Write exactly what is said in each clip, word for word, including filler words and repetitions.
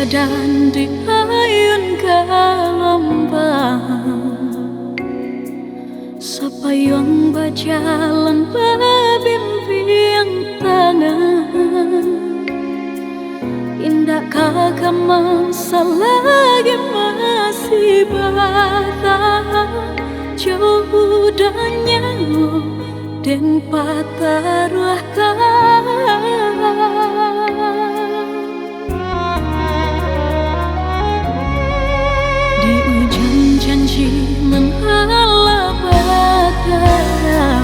Dan di ayun galombang, sapayuang bajalan babimbiang tangan. Indak ka gamang salagi masih batahan, jauah dan nyawo den pataruahkan. Di ujuang janji nan alah badarah,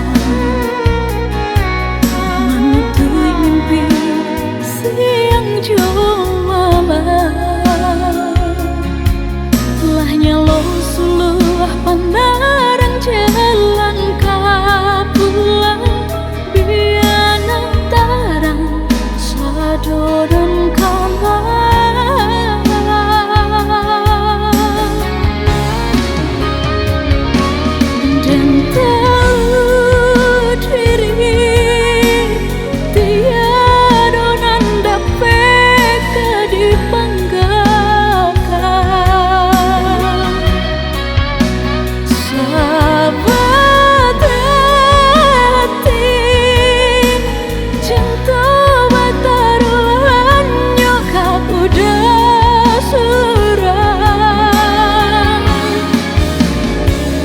manutuik mimpi siang jo malam. Lah nyalo suluah pandarang jalan ka pulang, bia nan tarang sado dan kalam. Den tahu diri, tiado nan dapek ka dipanggakan. Sabateh ati, cinto bataruahnyo ka kuda surang.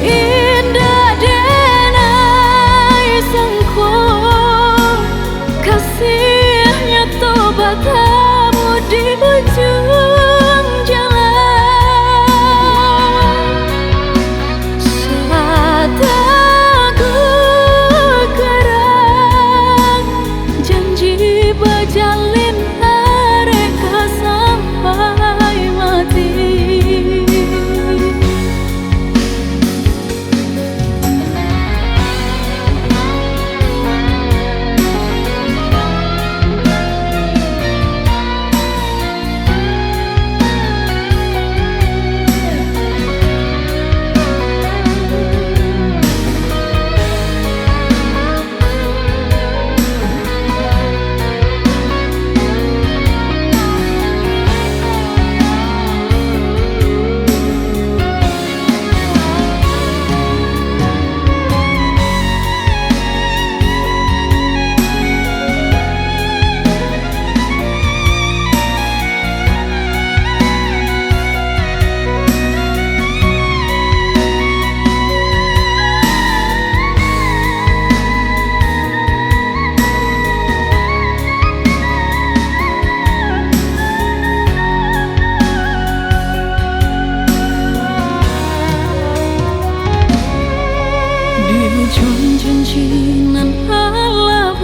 Indak den ai sangko, kasiah nyato batamu di ujuang jalan. Sataguah karang, janji bajalin arek ka sampai mati. Di ujuang janji nan alah